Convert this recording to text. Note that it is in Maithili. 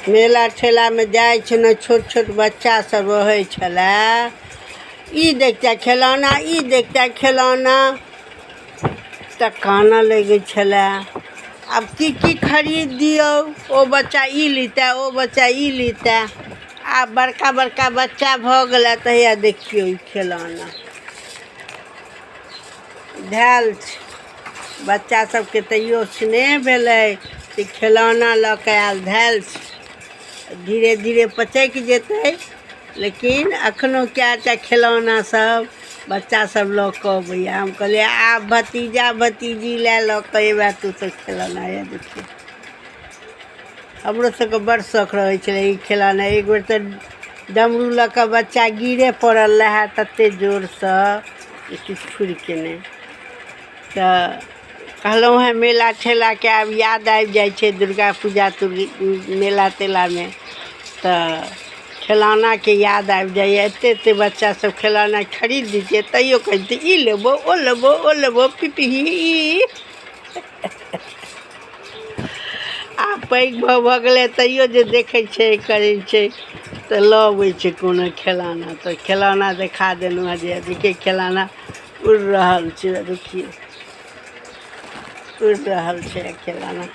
मेला ठेलामे जाइ छलहुँ, छोट छोट बच्चा सब रहै छलै, ई देखते खेलौना, ई देखते खेलौना, तऽ कानऽ लगै छलै। आब की की खरीद दियौ? ओ बच्चा ई लितै, ओ बच्चा ई लितै। आब बड़का बड़का बच्चा भऽ गेलै तऽ हैया देखियौ, ई खेलौना धयल छै। बच्चा सबके तैयो स्नेह भेलै कि खेलौना लऽ कऽ आयल, धयल छै। धीरे धीरे पचकि जेतै, लेकिन एखनो कए टा खेलौना सब बच्चा सब लऽ कऽ अबैया। हम कहलियै, आब भतीजा भतीजी लए लऽ कऽ एबै तू सब खेलौना। हैया देखियौ, हमरो सबके बड़ शौक रहै छलै ई खेलौना। एक बेर तऽ डमरू लऽ कऽ बच्चा गिरे पड़ल रहए तते जोरसँ जे किछु फुरके नहि। तऽ कहलहुँ हेँ, मेला ठेलाके आब याद आबि जाइ छै। दुर्गा पूजा मेला तेलामे तऽ खेलौनाके याद आबि जाइए। एते एते बच्चा सब खेलौना खरीद दैतियै, तैयो कहितै, ई लेबो, ओ लेबो, ओ लेबो, पिपही ई। आब पैघ भऽ भऽ गेलै, तैयो जे देखै छै, करै छै, तऽ लऽ अबै छै कोनो खेलौना। तऽ खेलौना देखा देलहुँ हेँ जे देखियै, खेलौना उड़ि रहल छै। देखियौ, उड़ि रहल छै खेलौना।